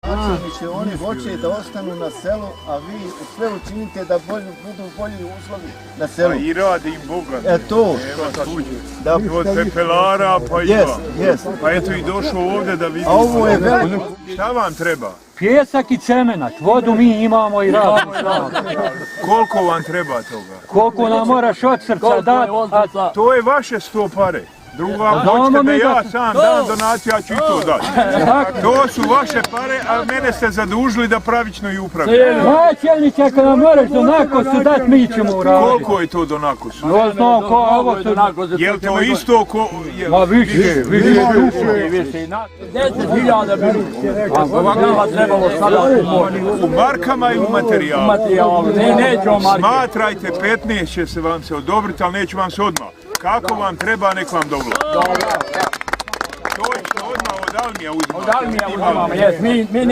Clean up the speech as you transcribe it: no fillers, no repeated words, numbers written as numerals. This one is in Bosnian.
Načelniče, oni hoće da ostanu na selu, a vi sve učinite da budu bolji uslovi na selu. Pa i radi im Boga. To. Od pepelara pa i pa eto i došao ovdje da vidite. A ovo je veliko. Šta vam treba? Pjesak i cemenat, vodu mi imamo i radimo. Koliko vam treba toga? Koliko nam moraš od srca dati, a To je vaše 100 pare. Druga, hoćete da ja sam dam donaciju, ja ću i to dati. To su vaše pare, a mene ste zadužili da pravično i upravljate. načelniče, ako nam moraš do nakosu dati, mi ćemo uraditi. Koliko je to do nakosu? No znam ko ovo tu. Je li to isto ko... Ma više. 10.000 bilo. A nama trebalo sada U markama i u materijalu? materijalu. Nećemo marke. Smatrajte, 15 će se vam se odobriti, ali neće vam se odmah. Kako vam treba, nek vam dovla. To ćete odmah od Almija uzmati. Od Almija uzmamo, jes. Mi